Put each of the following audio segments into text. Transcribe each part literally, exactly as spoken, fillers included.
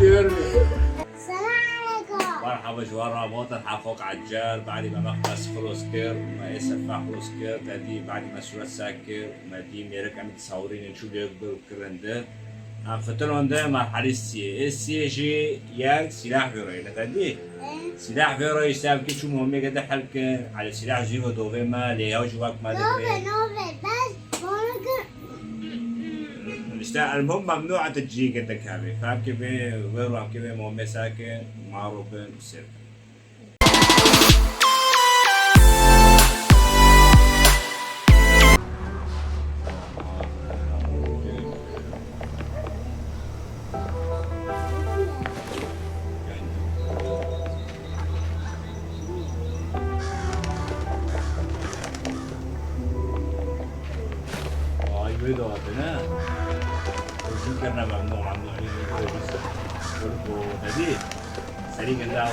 Selam aleykum. Merhaba ji wan re, botin heqok ecer, badî me meqtes xilos kir, me ê sefa xilos kir, te dî badî me sûret sek kir, me dî mêrik em dî sawirînin çû lêk bir kirin di. Em fitilon de merhelî siyê. Ê siyê jî yek sîlah vê rayê, ne te dî? Sîlah vê rayê îşte em kê çû muhimê gede helkin, elê sîlah jî ve dovê me, lê yaw jî wek me dikirê. Nove, nove, bes, bana kir. İşte المهم ممنوع tu cî girdik hebê. Fem ke bê, wê ram ke bê, momê sake, maro bin, sir. Ay, wê de hatine. Uzun kirine memnun, memnun. Wê de hatine. Serî ginde ew.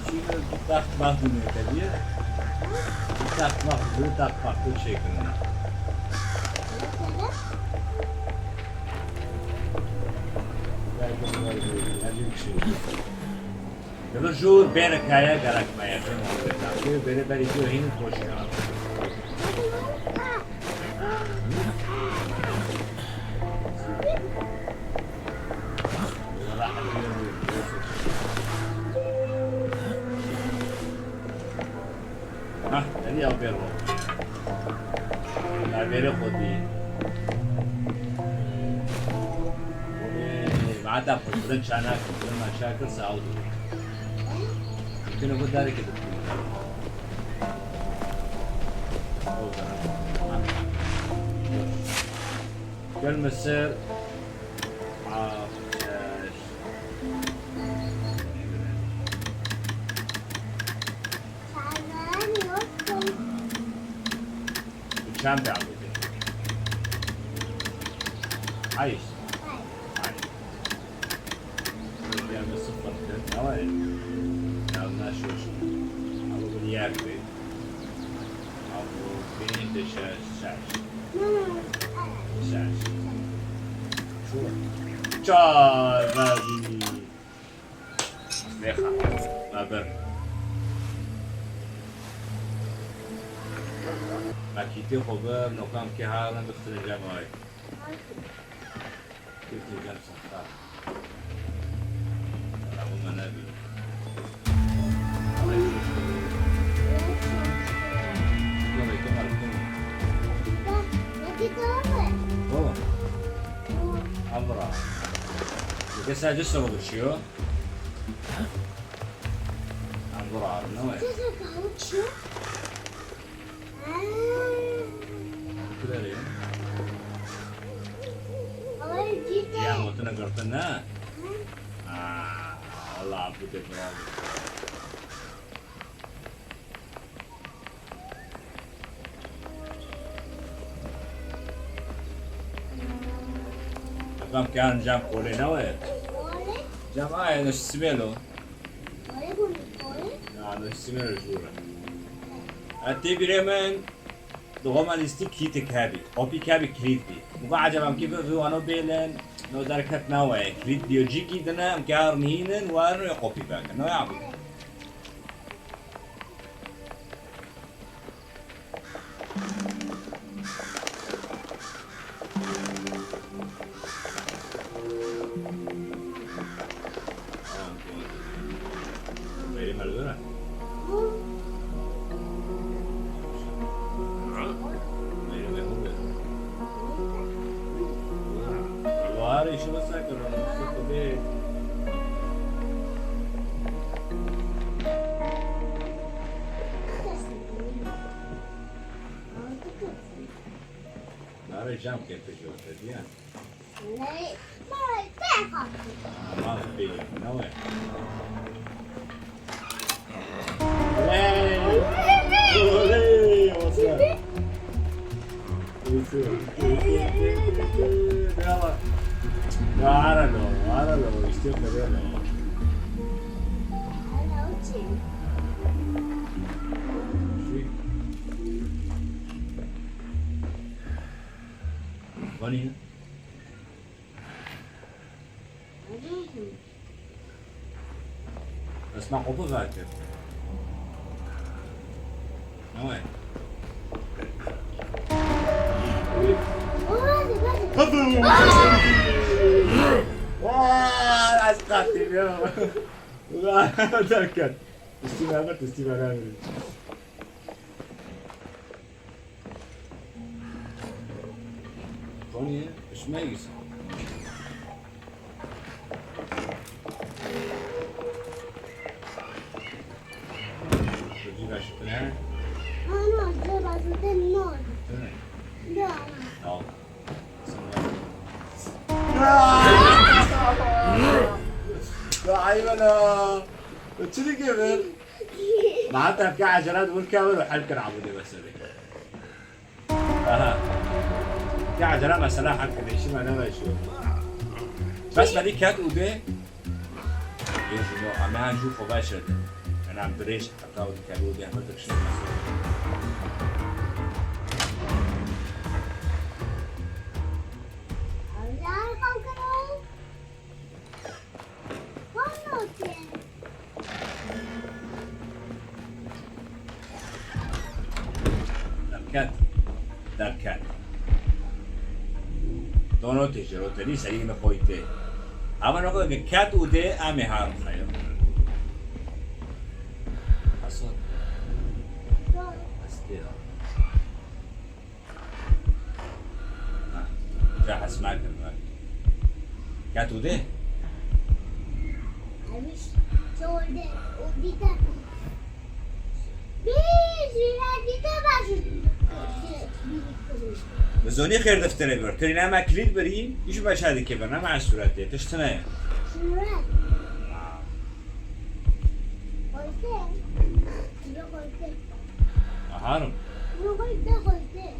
Şî du text mext bûne te diye. Du text mext, du text mext tu çêkirine. Belki bunlar bir, her bir şey. Li vir jûr bêrik heye, gerek me ye, jûr muhabbet e. Jû bêrê berî jû hîn xweş e. Hah, erî ew bêr ro. Navbêrê xwe dî. Ê, me heta xwe kirin çanak, kirin me çakir, se ew dibê. Mumkin e ku darekê dibî. Ew dara. Gel Misir. Aa, e, Çend be abi? Hayır. Hayır. Yani sıfır. Ama ya naşoş. Ama bu diğer bir. Ama bu benim de şaş, şaş. Şaş. Şu. Çay verdi. Lêxa, me bir. Me kîtê xwe bir, nokam kê herin dixistine cem ay. Kiftin cem sexta. Bela bu me nebî. Baba. Amra. Dike sadece soru düşüyor. Amra, ne var? Kızım, kavuççu. Kudere. Ay, git. Ya, mutuna gırtın, ha? Hı. Aa, Allah, bu da bravo. Efendim, kan cam kolê ne var? Cam ay, ne simelo. Ya, ne simelo jura. Eti biremen. Dixwama lîstik kîtik hebî, qopîk hebî, kilît bî. Min got, eceba em kê bi vî wano bêlin, no derket nawe, kilît bîyo cîkî dine, em kê ar nihînin, werin wê qopî vekin. No ya bû. Nare cam kete jor te diye. Maf bê, ne we? Hey! Oley! Olsun. Ya, ara lo, ara lo, işte böyle lo. Ara lo, çin. Bes ma qopuz akir. Ne wayê? Vay, ez qatil ya. Ulan, derket. Üstüme bak, üstüme bak. Konuya, üstüme gitsin. Çocuğu kaçırtmaya. Ana, cevazı da ne oldu? Değil mi? Ya, ana. Al. Sen de al. Ya, hayvan ha. Çilik yemin. Ma hatta fi ecele dibir kevir û hel kir Ebûdê mesela. Aha. Fi ecele mesela hel kir, işime ne meşhur. Bes belî ket û dê. Yê ji bo em an jû xwe veşirdin. Em dirêj heta û dikelû dê hemir dikişin. Derket. Derket. Donotê ji rotelî serî min xwe tê. Ama noko ke ket û dê em ê harin xeyr. Hasan. Estê ya. Ha, ja hes nakin, ha. Ket û dê? Bi zonî xêr deftere gor. Kirîna me kilît birî, îş beşa dike birna me suretê. Tişt tine ye. Suret. Ha. Koyte. Koyte. Aharim. Koyte, koyte.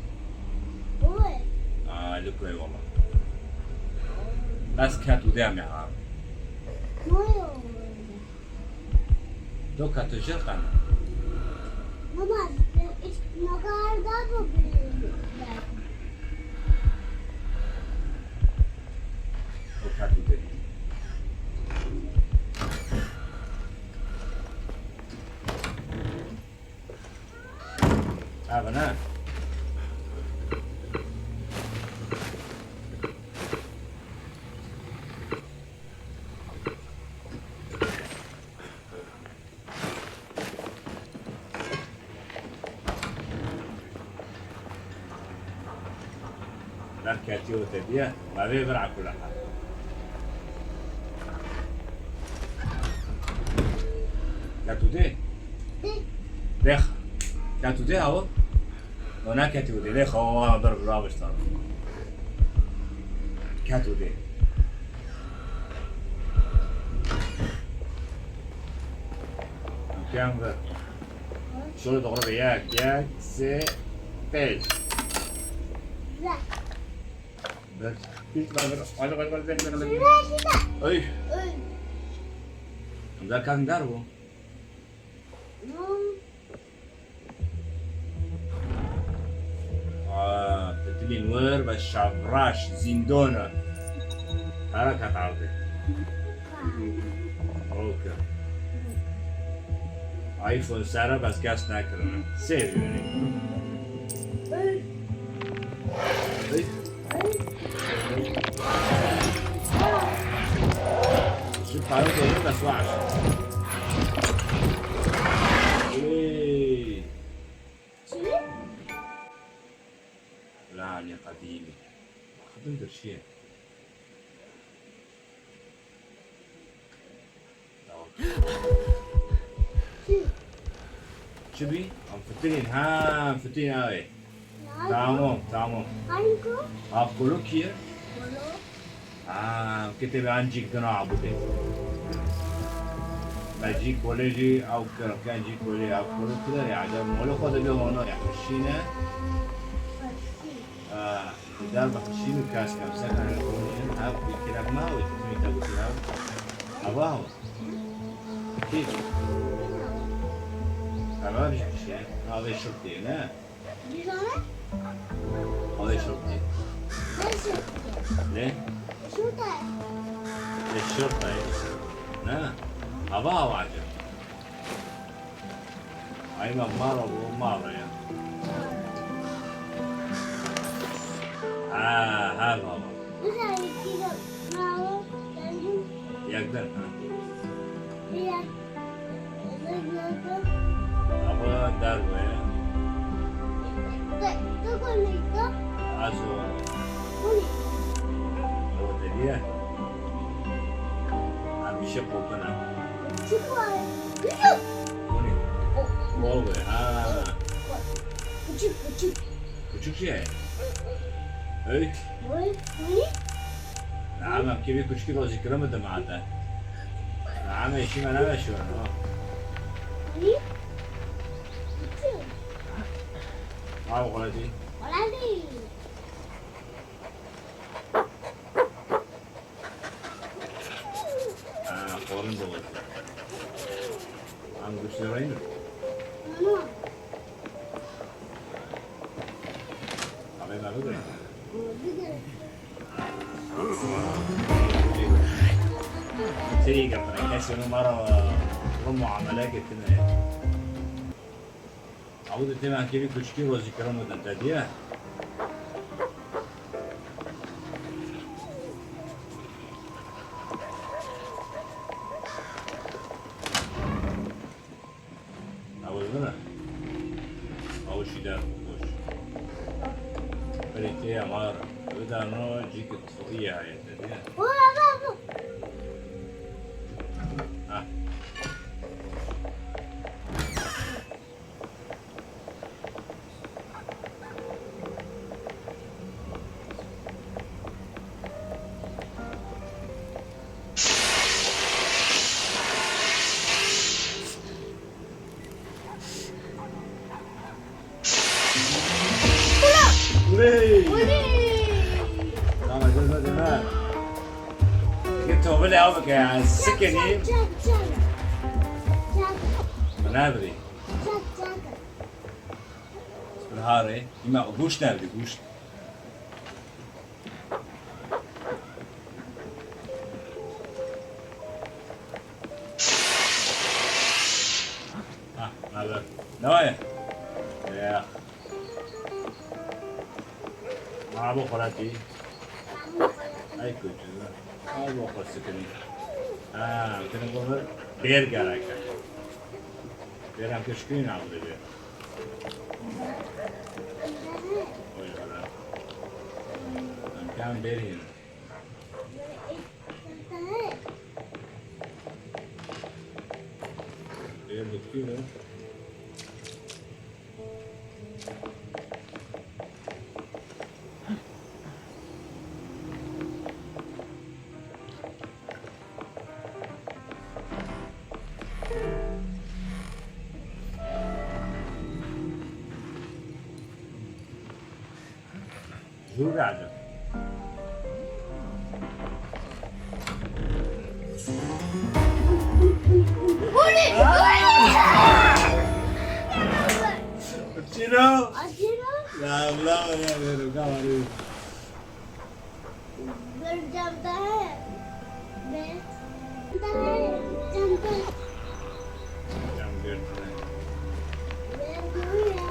Oy. Aa, li koy wala. Bes ket û dê em ê harim. Oy, oy. Do ka tu jir qan. Mama, nagarda bu. O ka tu dedi. Abi ne? Derketî û te diye, me vê vir ekule. Ketû dê? Dê. Dêx. Ketû dê awo? O neketî û dê. Dêx awo, ber vir aviştan. Ketû dê. Kem vir. Şöyle doğru bir yer. Gel, se, pêş. Ber. Hiç var, var. Hadi, hadi, hadi, hadi, hadi. Ay. Ay. Güzel kadın der bu. Aa, fitilên wir ve şavraş, zîndona. Hera ket erdê. Ok. iPhone sere bes kes nekirine. Sêv yûnî. Ey. Ji paro dêrin bes waş. Ey. Çi? Lanê qedîmî. Xidin dirşiye. Tamam. Çi bî? Em fitirîn. Ha, fitirîn awê. Tamam, tamam. Hangi? Avkolo kî ye? Kolo. Ha, kitêbê an cîk dina abûdê. Me cî kolê jî ew kir, ken cî kolê, ew kolo kide ya, de molo xwe de bê hono ya, xişîne. Xişî. Ha, dar bexişîn û kas kam, se kan kolê, ha, bir kirek ma, ve tutmî te gotî ha. Ava ha. Kî? Karar ji kişi, ha, ve şurt diye, ne? Dizane? Alê şortî. Ne? Şurada. E, şurada. Ne? Hava hava acı. Ay, ben mara bu, mara ya. Ha, ha, baba. Güzel bir kilo mara, geldim. Yakdın, ha. Biraz. Ama dar bu ya. Azo. O dedi ya. Ha, bir şey kokuna. Çıkma. Bol be, ha. Küçük, küçük. Küçük şey. Öyle. Böyle, böyle. Ama kêvî kuçkî rozî kirin bide mate. Ama işime ne beşiyor, ha? Hani? Bütün. Ha, o kadar değil. O kadar değil. Ha, xwarin de var. Em güçlü reyni. Abi, ben de. Seri getirin. Kesin numara, bu muamele getirin. Ew di têna kevî kuçikî rozî kirin û din te diye. Ew ê bire. Ew şî der xweş. Berê tê ya mar. Ew da no cî ki tifirî ye hayê te diye. Ha. Hey! Tamam, dur, dur, dur. Git, tövbe ya, bak ya, sikeni. Çak, çak, çak. Çak. Bana biri. Çak, çak. Harê, îma goşt nerede, goşt? Ha, nerede? Ne var ya? Ya. Ma bu xorati. Ay kötü. Ay bu xorsikini. Ha, senin bunu bir gerek. Bêran kişkîn avdibê. Oy, ola. Em kan berîn. Bêr bitkî ne? Zû biacibe. Çîno? Çîno? La, la, la, la, la, la. Bercam daha. Be. Daha. Cam daha. Cam götüne. Be, bu ya.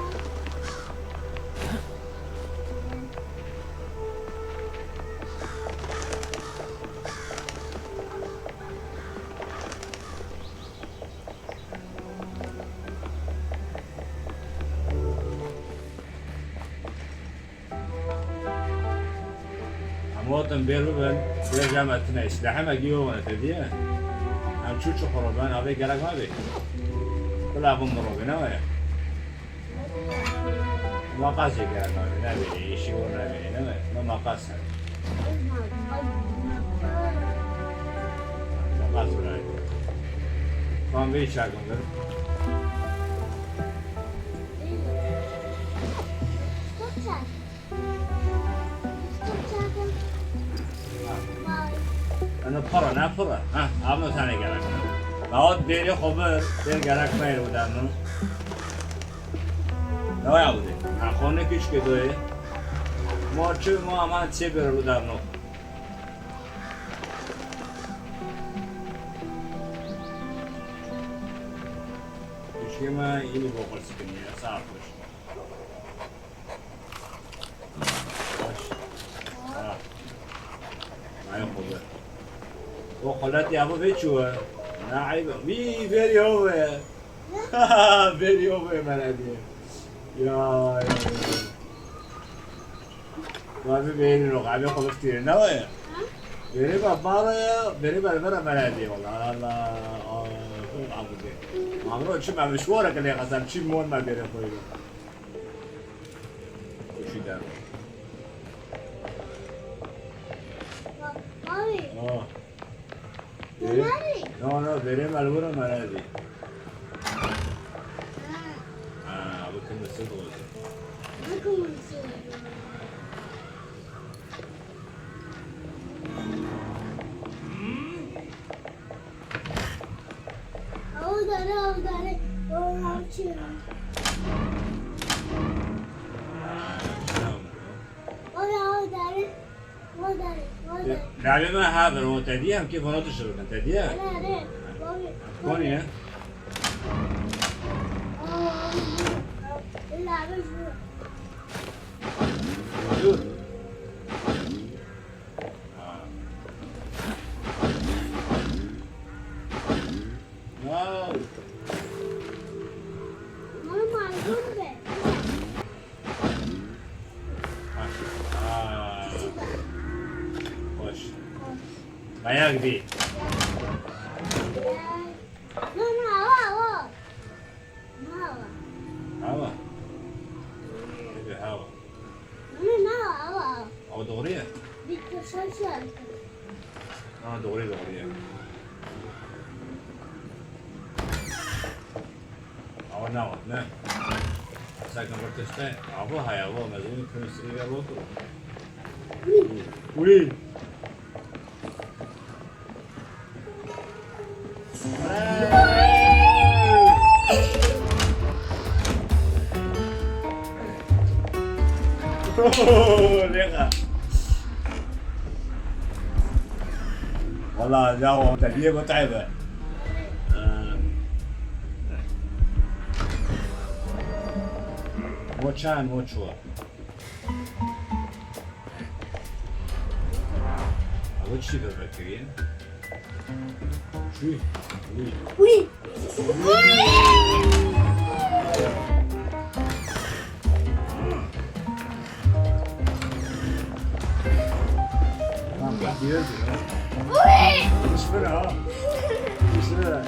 Em hatin bêr bibin, bêr cem me tune. Îslahê me gî bibin te diye. Em çû çi xwe ben, avê gerek me bê. Bila bim mirov bê, ne waya? Maqas jê gerek me bê, ne bê, îşî wir ne bê, ne bê. Me maqas hebe. Maqas birayê. Kan vê çakin bir. Ene pere, ne pere? Ha, avno tane gerek. Navot bêrê xwe bir, bêr gerek me yê derno. Ne ya bu de? Ha, xwe ne küçük doye. Parçe ma aman çê bir lu dar no. Üçüme yeni bokar sıkın ya, sağ ol. Baş. Ha. Ay, xole. O xolet ya bu veçu. Na ayıp. Bir, bir yol be. Berî o bê me nedî. Ya, ya, ya. Ma bi bêrî ro, abi xwe biftîrê, ne weye? Berê me mala ya, berê me li vir me nedî, wala, Allah, Allah, abudê. Mamro çi me mişwara ke lê xeser, çi mon me berê xwe. Çi der. Abi. Oh. Bê-, no, no, berê me li wir e, me nedî. Ha, bu kim misil olacak? Avdare, avdare, o yavçı. Ha, tamam. O avdare. Lê me ha bir, o te dî em kê vana tişt bikin, te dî ye? Konî ye? Dur. Wow. Mama, dur be. Ha. Hoş. Dayak di. No, no, awa, awa. Awa. Awa. Hadi awa. No, no, awa, awa. Awa doğru ya. Bir köşe şey. Ha, doğru, doğru ya. Awa ne, awa ne? Sakın bir teste. Awa hay awa, mezun kırmızı ya lotu. Uy. Lêxa. Wala ya, o tebiyê mut'ebe. Mo çan, mo çuwa. Ew çi vekiriye? Çi? Wî. Wî. Tamam, bak, diyor ki, ha? Wî. Kışkır ha. Kışkır.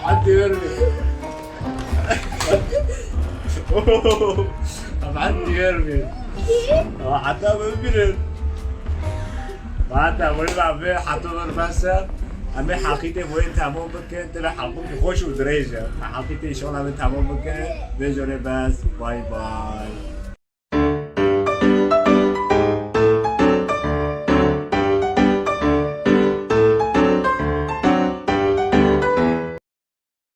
Hadi verme. Hadi verme. Hatta ben bilir. Hatta bunu ben bir hatta bir mesela. Em ê heqîtê boyê temam bikin, tê ve heqûkî xweş û dirêj e. Heqîtê înşallah em ê temam bikin. Vê jorê bes. Bay bay.